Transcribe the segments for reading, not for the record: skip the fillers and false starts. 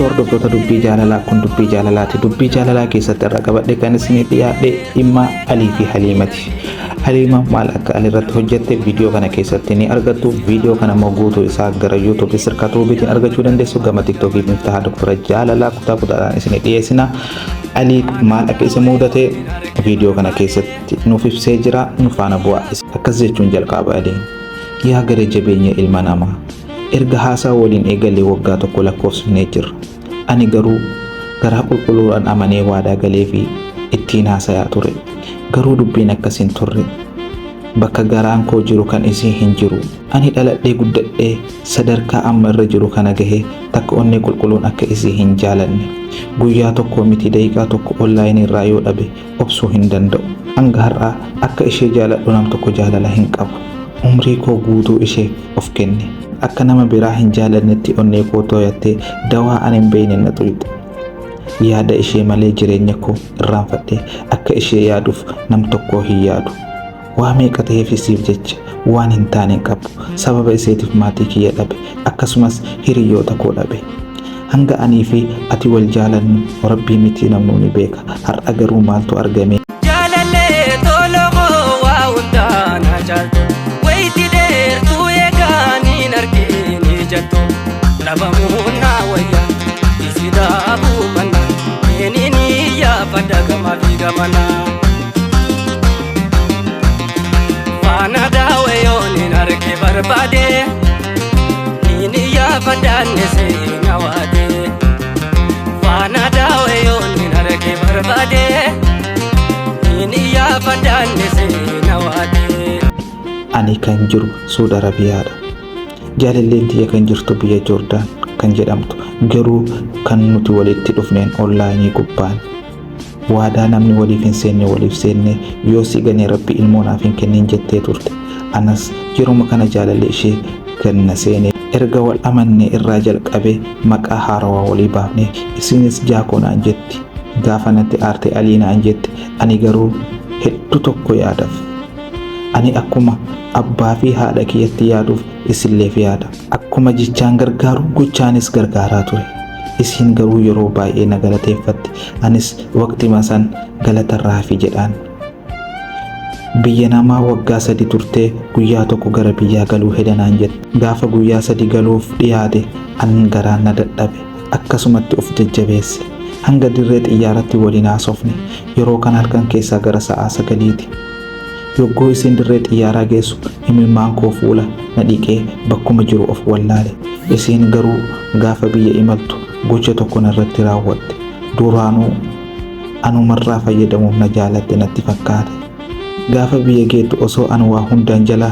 Hordoftoota dubbii jaalalaa kun dubbii jaalalaati. Dubbii jaalalaa keessatti irra qabadhe kan isinii dhiyaadhe dhimma Alii fi Haliimati. Haliima maal akka Ali irratti hojjette viidiyoo kana keessatti ni argattu. Viidiyoo kana immoo guutuu isaa gara YouTube sirkaa tuubiitiin argachuu dandeessu. Gama TikTokii Miftaha Doktora Jaalalaa kutaa kutaadhaan isinii dhiyeessina. Ali maal akka isa mudate viidiyoo kana keessatti nuuf ibsee jira. Nu faana bu'aa. Akkas jechuun jalqaba Aliin. Yaa gara jabeenya ilma namaa. Erga haasaa waliin eegallee waggaa tokko lakkoofsifnee jirra. Ani garuu garaa qulqulluudhaan amanee waadaa galee fi ittiin haasayaa ture. Garuu dubbiin akkas hin turre. Bakka garaan koo jiru kan isii hin jiru. Ani dhaladhee guddadhee sadarkaa amma irra jiru kana gahee takka onnee qulqulluun akka isii hin jaalanne. Guyyaa tokko miti daqiiqaa tokko onlaayinii irraa yoo dhabe obsuu hin danda'u. Hanga har'aa akka ishee jaaladhu nam tokko jaalala hin qabu. Umrii koo guutuu isheef of kenne. Akka nama biraa hin jaalannetti onnee koo tooyattee dawaa ani hin beekne na xuyxe. Yaada ishee malee jireenya koo irraanfadhee akka ishee yaaduuf nam tokkoo hin yaadu. Waa meeqa ta'eef isiif jecha waan hin taane hin qabu. Sababa iseetiif maatii kiyya dhabe akkasumas hiriyoota koo dhabe. Hanga anii fi ati wal jaalannu rabbii miti namnuu ni beeka. Har'a garuu maaltu argame? Jaalallee tola koo waa hundaa na caaltu. Wayitti dheertuu eegaa niin argini jettu. Dhabamuun na wayya isi dhaabuu manna. Meeniin yaafadha gamaa fi gamanaa. Faana daawwe yooniin arge barbaade. Niin yaafadhaan seena waade. Faana daawwe yooniin arge barbaade. Niin yaafadhaan seena waade. Ani kan jiru Suud Arabiyaadha. Jaalalleen tiyya kan jirtu biyya Joordaan kan jedhamtu garuu kan nuti walitti dhufneen onlaayinii gubbaan. Waadaa namni waliif hin seenne waliif seenne yoo si gane rabbi ilmoo naaf hin kennin jettee turte. Anas yeruma kana jaalalli ishee ganna seene. Erga wal amanne irraa jalqabee maqaa haarawaa walii baafne isinis jaakoo naan jetti. Gaafa natti aarte Alii naan jetti. Ani garuu hedduu tokko yaadaf. Ani akkuma abbaa fi haadha kiyyatti yaaduuf isilleef yaada. Akkuma jechaan gargaaru gochaanis gargaaraa ture. Isiin garuu yeroo baay'ee na galateeffatti. Anis waqtima san galatarraa hafi jedhaan. Biyya namaa waggaa 3 turtee guyyaa tokko gara biyyaa galuu hedanaan jette. Gaafa guyyaa 3 galuuf dhiyaate an garaan na dadhabe. Akkasumatti of jajjabeesse. Hanga dirree xiyyaaratti waliin haasofne. Yeroo kana halkan keessaa gara sa'aa 9ti. Yogguu isiin dirree xiyyaaraa geessu imimmaan koo fuula na dhiqee bakkuma jiru of wallaale. Isiin garuu gaafa biyya imaltu gocha tokko narratti raawwatte. Duraanuu anumarraa fayyadamuuf na jaalatte natti fakkaate. Gaafa biyya geettu osoo an waa hundaan jala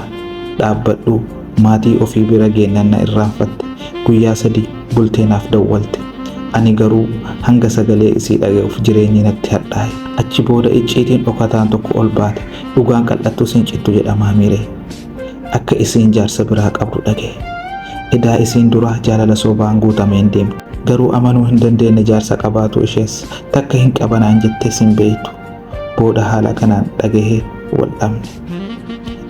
dhaabbadhuu maatii ofii bira geennan na irraanfatte. Guyyaa 3 bultee naaf dawwalte. Ani garuu hanga sagalee isii dhaga'uuf jireenyi natti hadhaa'e. Achi booda icciitiin dhokataan tokko ol baate. Dhugaan qal'attus hin cittu jedhamaa miiree. Akka isiin jaarsa biraa qabdu dhagaye. Edaa isiin duraa jaalala sobaan guutameen deemte. Garuu amanuu hin dandeenye jaarsa qabaatu ishees takka hin qabanaan jettees hin beektu. Booda haala kanaan dhagahee wal dhabne.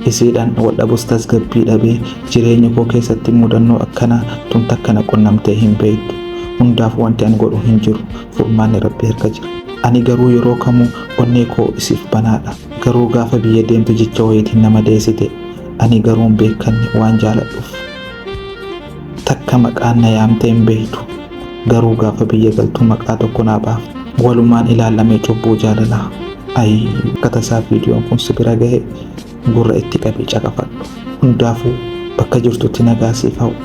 Isiidhaan wal dhabus tasgabbii dhabee jireenya koo keessatti mudannoo akkanaa tun takka na qunnamtee hin beektu. Hundaaf wanti an godhu hin jiru. Furmaanni rabbi harka jira. Ani garuu yeroo kamuu onnee koo isiif banaadha. Garuu gaafa biyya deemtu jecha wayiitiin nama deessite. Ani garuu hin beekanne waan jaaladhuuf. Takka maqaan na yaamtee hin beektu. Garuu gaafa biyya galtu maqaa tokko naa baafte. Walumaan ilaallamee cubbuu jaalalaa. Ayi akka tasaa viidiyoon kun si bira gahe gurra itti qabii caqafadhu. Hundaafuu bakka jirtutti nagaa siif hawwa.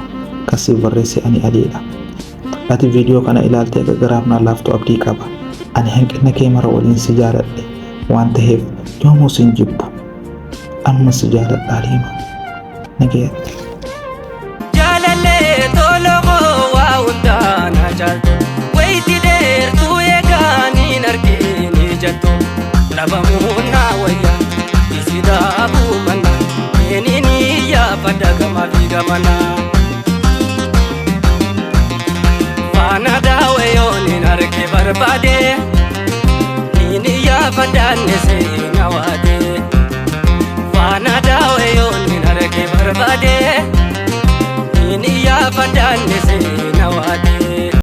Kan siif barreesse ani Aliidha. Ati viidiyoo kana ilaaltee akka garaaf naa laaftu abdii qaba. Ani hanqina kee mara waliin si jaaladhe waan ta'eef yoomuu sin jibbu. Amma si jaaladha Haliima. Nagayaatti. Jaalallee tola koo waa hundaa na caaltu. Wayitti dheertuu eegaa niin argini jettu. Dhabamuun na wayya isi dhaabuu manna. Meeniin yaafadha gamaa fi gamanaa. Faana daawwe yooniin arge barbaade. Niin yaafadhaan seena waade. Faana daawwe yooniin arge barbaade. Niin yaafadhaan